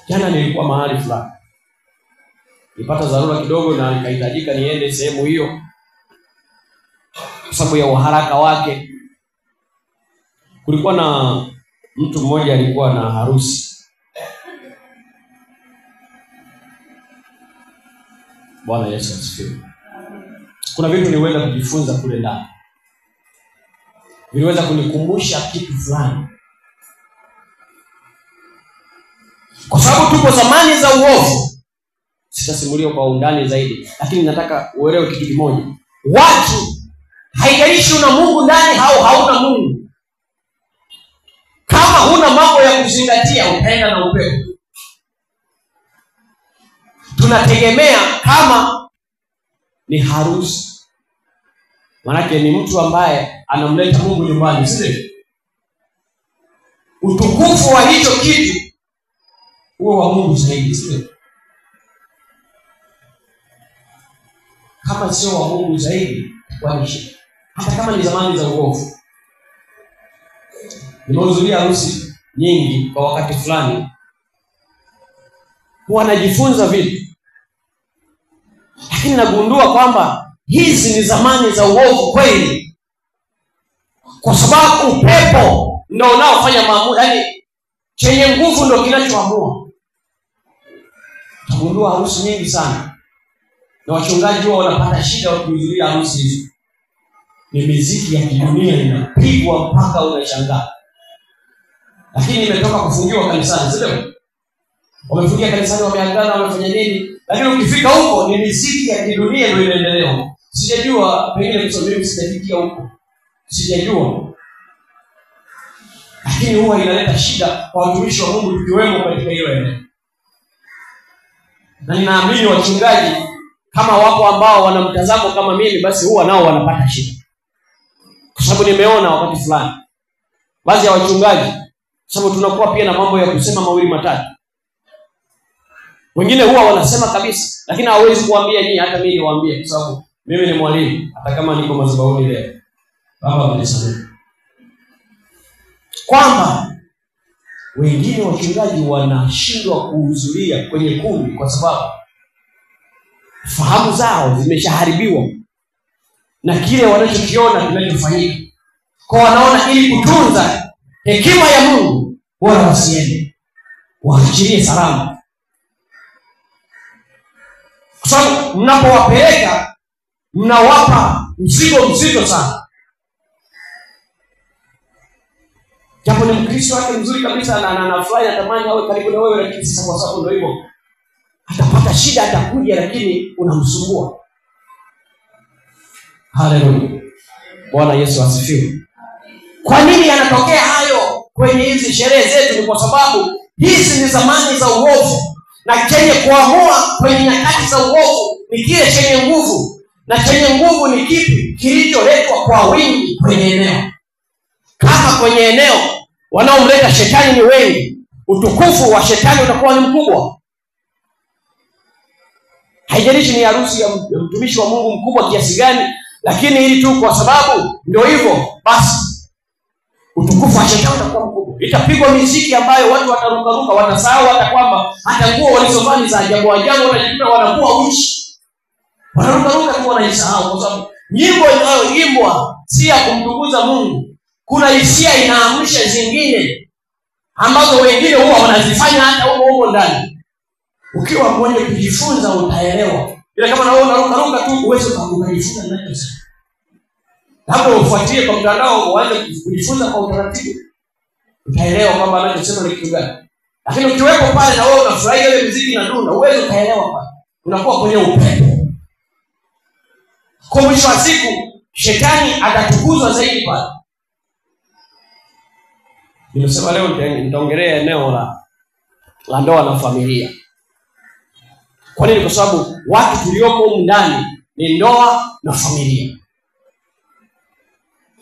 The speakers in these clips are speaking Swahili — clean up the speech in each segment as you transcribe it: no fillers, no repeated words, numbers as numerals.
Jana nilikuwa mahali fulani, nilipata dharura kidogo na nikahitajika niende sehemu hiyo kwa sababu ya uharaka wake. Kulikuwa na mtu mmoja alikuwa na harusi. Bwana Yesu asifiwe. Kuna vitu niliweza kujifunza kule ndani, viliweza kunikumbusha kitu fulani. Kwa sababu tupo zamani za uovu, sitasimulia kwa undani zaidi, lakini nataka uelewe kitu kimoja. Watu, haijalishi una Mungu ndani au hauna Mungu, kama huna mambo ya kuzingatia utaenda na upepo. Tunategemea kama ni harusi, manake ni mtu ambaye anamleta Mungu nyumbani, sio? Utukufu wa hicho kitu huo wa Mungu zaidi, sio? Kama sio wa Mungu zaidi, wanishi. Hata kama ni zamani za uovu. Nimehudhuria harusi nyingi kwa wakati fulani, huwa najifunza vitu, lakini nagundua kwamba hizi ni zamani za uovu kweli, kwa sababu upepo ndio unaofanya maamuzi, yaani chenye nguvu ndio kinachoamua. Utagundua harusi nyingi sana, na wachungaji huwa wanapata shida wakihudhuria harusi hizi. Ni miziki ya kidunia inapigwa mpaka unashangaa. Lakini imetoka kufungiwa kanisani, sio? Wamefungia kanisani, wameagana, wamefanya nini? Lakini ukifika huko ni miziki ya kidunia ndio inaendelea. Sijajua, pengine mimi sijafikia huko, sijajua. Lakini huwa inaleta shida kwa watumishi wa Mungu tukiwemo katika hiyo eneo. Na ninaamini wachungaji kama wapo ambao wana mtazamo kama mimi, basi huwa nao wanapata shida. Kwa sababu nimeona wakati fulani baadhi ya wachungaji, sababu tunakuwa pia na mambo ya kusema mawili matatu, wengine huwa wanasema kabisa, lakini hawawezi kuambia nyinyi. Hata mimi niwaambie, kwa sababu mimi ni mwalimu, hata kama niko madhabahuni leo, Baba amenisamehe, kwamba wengine wachungaji wanashindwa kuhudhuria kwenye kundi kwa sababu fahamu zao zimeshaharibiwa na kile wanachokiona kinachofanyika. Kwa wanaona ili kutunza hekima ya Mungu bora wasiende, waachilie salama. Kwa sababu mnapowapeleka mnawapa mzigo mzito sana. Japo ni Mkristo wake mzuri kabisa na anafurahi, anatamani awe karibu na wewe, lakini sasa kwa sababu ndio hivyo, atapata shida, atakuja, lakini unamsumbua. Haleluya. Bwana Yesu asifiwe. Kwa nini yanatokea hayo kwenye hizi sherehe zetu? Ni kwa sababu hizi ni zamani za uovu, na chenye kuamua kwenye nyakati za uovu ni kile chenye nguvu. Na chenye nguvu ni kipi? Kilicholetwa kwa wingi kwenye eneo. Kama kwenye eneo wanaomleta shetani ni wengi, utukufu wa shetani utakuwa ni mkubwa. Haijalishi ni harusi ya mtumishi wa Mungu mkubwa kiasi gani, lakini ili tu kwa sababu ndio hivyo, basi utukufu wa shetani utakuwa mkubwa. Itapigwa miziki ambayo watu watarukaruka, watasahau hata kwamba hata nguo walizovaa ni za ajabu ajabu, wanajikuta wanakuwa uchi, wanarukaruka tu, wanajisahau, kwa sababu nyimbo inayoimbwa si ya kumtukuza Mungu. Kuna hisia inaamsha zingine ambazo wengine huwa wanazifanya hata huko huko ndani. Ukiwa mwenye kujifunza utaelewa. Ila kama na wewe unaruka tu uweze kujifunza ninachosema. Labda ufuatie kwa mtandao uanze kujifunza kwa utaratibu, utaelewa kwamba anachosema ni kitu gani. Lakini ukiwepo pale na wewe unafurahia ile muziki na dunda, uweze ukaelewa pale. Unakuwa kwenye upepo. Kwa mwisho wa siku shetani atatukuzwa zaidi pale. Nimesema leo nitaongelea eneo la ndoa na familia. Kwa nini? Kwa sababu watu tuliopo humu ndani ni ndoa na familia.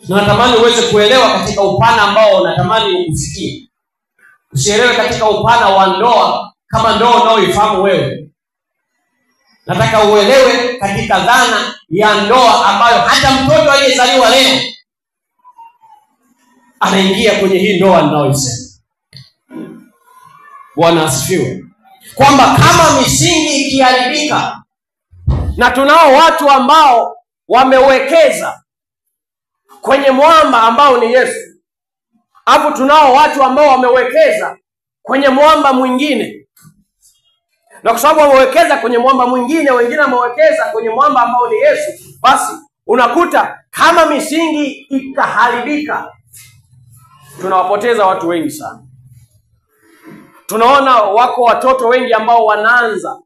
Na natamani uweze kuelewa katika upana ambao natamani ukufikie. Usielewe katika upana wa ndoa kama ndoa unaoifahamu wewe. Nataka uelewe katika dhana ya ndoa ambayo hata mtoto aliyezaliwa leo anaingia kwenye hii ndoa ninayoisema. Bwana asifiwe. Kwamba kama misingi ikiharibika, na tunao watu ambao wamewekeza kwenye mwamba ambao ni Yesu, hapo tunao watu ambao wamewekeza kwenye mwamba mwingine. Na kwa sababu wamewekeza kwenye mwamba mwingine, wengine wamewekeza kwenye mwamba ambao ni Yesu, basi unakuta kama misingi ikaharibika, tunawapoteza watu wengi sana. Tunaona wako watoto wengi ambao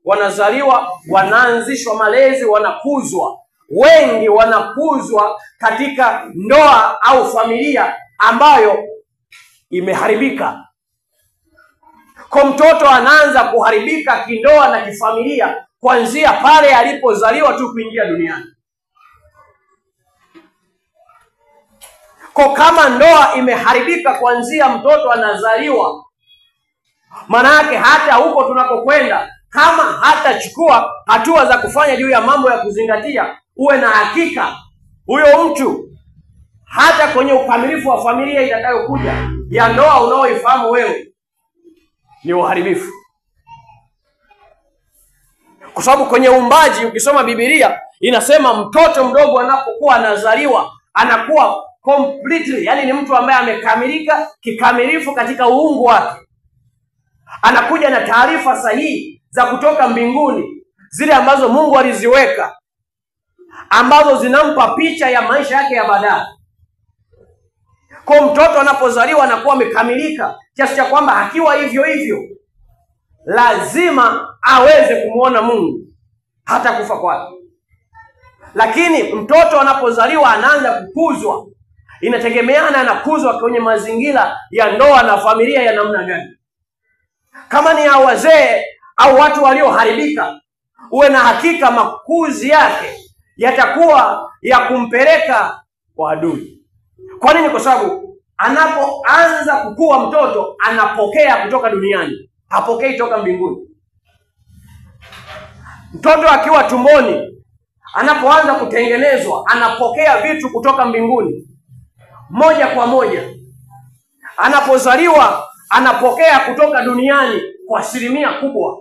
wanazaliwa, wanaanzishwa malezi, wanakuzwa. Wengi wanakuzwa katika ndoa au familia ambayo imeharibika. Kwa mtoto anaanza kuharibika kindoa na kifamilia kuanzia pale alipozaliwa tu kuingia duniani. Kwa kama ndoa imeharibika kuanzia mtoto anazaliwa, maana yake hata huko tunakokwenda, kama hatachukua hatua za kufanya juu ya mambo ya kuzingatia, uwe na hakika huyo mtu hata kwenye ukamilifu wa familia itakayokuja ya ndoa unaoifahamu wewe ni uharibifu. Kwa sababu kwenye uumbaji ukisoma Biblia inasema mtoto mdogo anapokuwa anazaliwa anakuwa completely, yani ni mtu ambaye amekamilika kikamilifu katika uungu wake. Anakuja na taarifa sahihi za kutoka mbinguni, zile ambazo Mungu aliziweka, ambazo zinampa picha ya maisha yake ya baadaye. Kwa mtoto anapozaliwa anakuwa amekamilika kiasi cha kwamba akiwa hivyo hivyo lazima aweze kumuona Mungu hata kufa kwake. Lakini mtoto anapozaliwa anaanza kukuzwa, inategemeana anakuzwa kwenye mazingira ya ndoa na familia ya namna gani. Kama ni ya wazee au watu walioharibika, uwe na hakika makuzi yake yatakuwa ya kumpeleka kwa adui. Kwa nini? Kwa sababu anapoanza kukua mtoto anapokea kutoka duniani, hapokei toka mbinguni. Mtoto akiwa tumboni anapoanza kutengenezwa anapokea vitu kutoka mbinguni moja kwa moja. Anapozaliwa anapokea kutoka duniani kwa asilimia kubwa.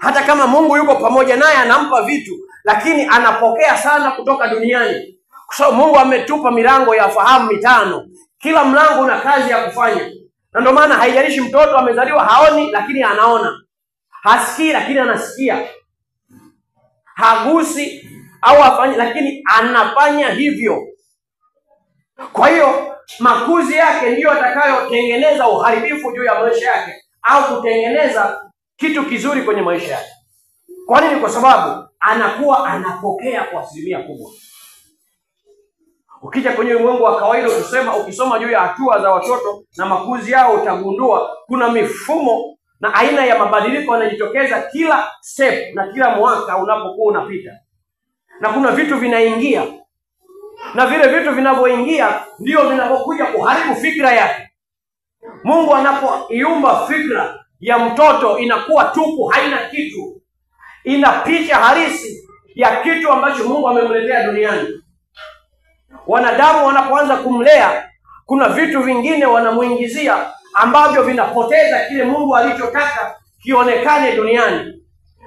Hata kama Mungu yuko pamoja naye anampa vitu, lakini anapokea sana kutoka duniani. Kwa sababu Mungu ametupa milango ya fahamu mitano. Kila mlango una kazi ya kufanya. Na ndio maana haijalishi mtoto amezaliwa haoni lakini anaona, hasikii lakini anasikia, hagusi au hafanyi lakini anafanya hivyo. Kwa hiyo makuzi yake ndiyo atakayotengeneza uharibifu juu ya maisha yake au kutengeneza kitu kizuri kwenye maisha yake. Kwa nini? Kwa sababu anakuwa anapokea kwa asilimia kubwa. Ukija kwenye ulimwengu wa kawaida ukisoma juu ya hatua za watoto na makuzi yao, utagundua kuna mifumo na aina ya mabadiliko yanajitokeza kila step na kila mwaka unapokuwa unapita. Na kuna vitu vinaingia, na vile vitu vinavyoingia ndio vinavyokuja kuharibu fikra yake. Mungu anapoiumba fikra ya mtoto inakuwa tupu, haina kitu. Ina picha halisi ya kitu ambacho Mungu amemletea duniani. Wanadamu wanapoanza kumlea, kuna vitu vingine wanamuingizia ambavyo vinapoteza kile Mungu alichotaka kionekane duniani.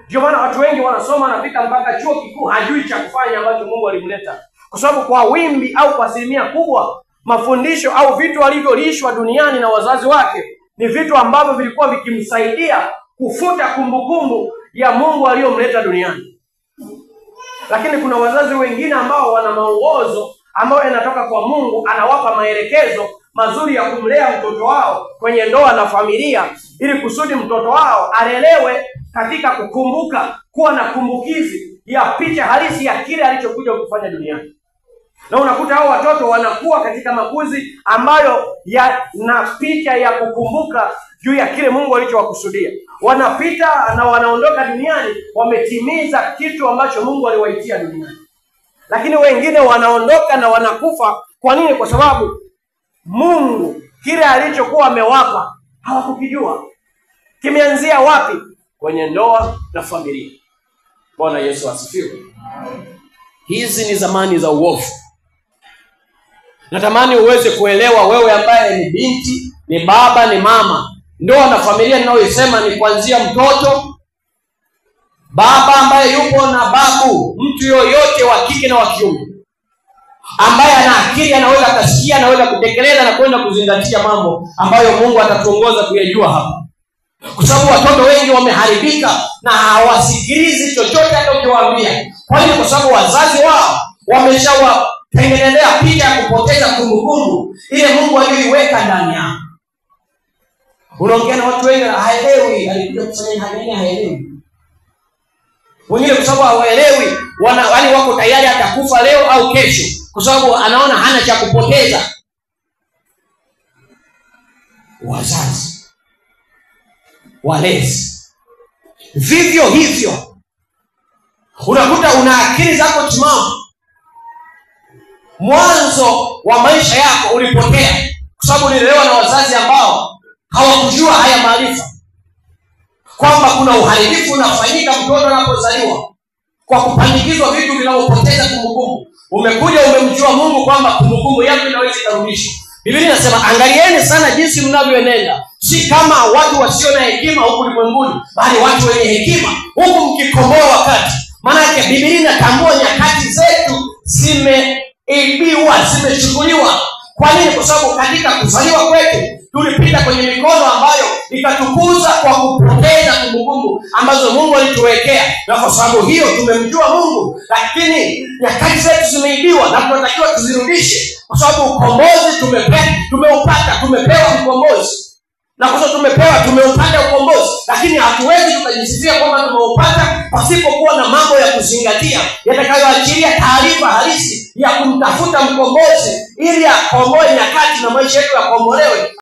Ndio maana watu wengi wanasoma wanafika mpaka chuo kikuu hajui cha kufanya ambacho Mungu alimleta. Kwa sababu kwa wimbi au kwa asilimia kubwa mafundisho au vitu alivyolishwa duniani na wazazi wake ni vitu ambavyo vilikuwa vikimsaidia kufuta kumbukumbu ya Mungu aliyomleta duniani. Lakini kuna wazazi wengine ambao wana maongozo ambayo yanatoka kwa Mungu, anawapa maelekezo mazuri ya kumlea mtoto wao kwenye ndoa na familia, ili kusudi mtoto wao alelewe katika kukumbuka, kuwa na kumbukizi ya picha halisi ya kile alichokuja kufanya duniani. Na unakuta hao watoto wanakuwa katika makuzi ambayo yana picha ya kukumbuka juu ya kile Mungu alichowakusudia. Wanapita na wanaondoka duniani wametimiza kitu ambacho Mungu aliwaitia duniani. Lakini wengine wanaondoka na wanakufa. Kwa nini? Kwa sababu Mungu kile alichokuwa amewapa hawakukijua. Kimeanzia wapi? Kwenye ndoa na familia. Bwana Yesu asifiwe. Hizi ni zamani za uovu. Natamani uweze kuelewa wewe ambaye ni binti, ni baba, ni mama, Ndoa na familia ninayoisema ni kuanzia mtoto, baba ambaye yupo na babu, mtu yoyote wa kike na wa kiume ambaye ana akili, anaweza akasikia, anaweza kutekeleza na kwenda kuzingatia mambo ambayo Mungu atatuongoza kuyajua hapa. Kwa sababu watoto wengi wameharibika na hawasikilizi chochote hata ukiwaambia. Kwa nini? Kwa sababu wazazi wao wameshawatengenezea picha ya kupoteza kumbukumbu ile Mungu aliyoiweka ndani yao. Unaongea na watu wengi haelewi alikuja kufanya nini, haelewi. Wengine kwa sababu hawaelewi, yaani wako tayari atakufa leo au kesho, kwa sababu anaona hana cha kupoteza. Wazazi, walezi, vivyo hivyo unakuta una akili zako timamu, mwanzo wa maisha yako ulipotea kwa sababu ulilelewa na wazazi ambao hawakujua haya maarifa kwamba kuna uharibifu unafanyika mtoto anapozaliwa kwa kupandikizwa vitu vinavyopoteza kumbukumbu. Umekuja umemjua Mungu kwamba kumbukumbu yako inaweza ikarudishwa. Biblia inasema angalieni sana jinsi mnavyoenenda, si kama watu wasio na hekima huku ulimwenguni, bali watu wenye hekima, huku mkikomboa wakati. Maana yake Biblia inatambua nyakati zetu zimeibiwa, zimechukuliwa. Kwa nini? Kwa sababu katika kuzaliwa kwetu tulipita kwenye mikono ambayo ikatukuza kwa kupoteza kumbukumbu ambazo Mungu alituwekea, na kwa sababu hiyo tumemjua Mungu, lakini nyakati zetu zimeibiwa na tunatakiwa tuzirudishe, kwa sababu ukombozi tumeupata, tumepewa ukombozi. Na kwa sababu tumeupata ukombozi, lakini hatuwezi tukajisifia kwamba tumeupata pasipokuwa na mambo ya kuzingatia yatakayoachilia taarifa halisi ya kumtafuta mkombozi ili akomboe nyakati na maisha yetu yakombolewe.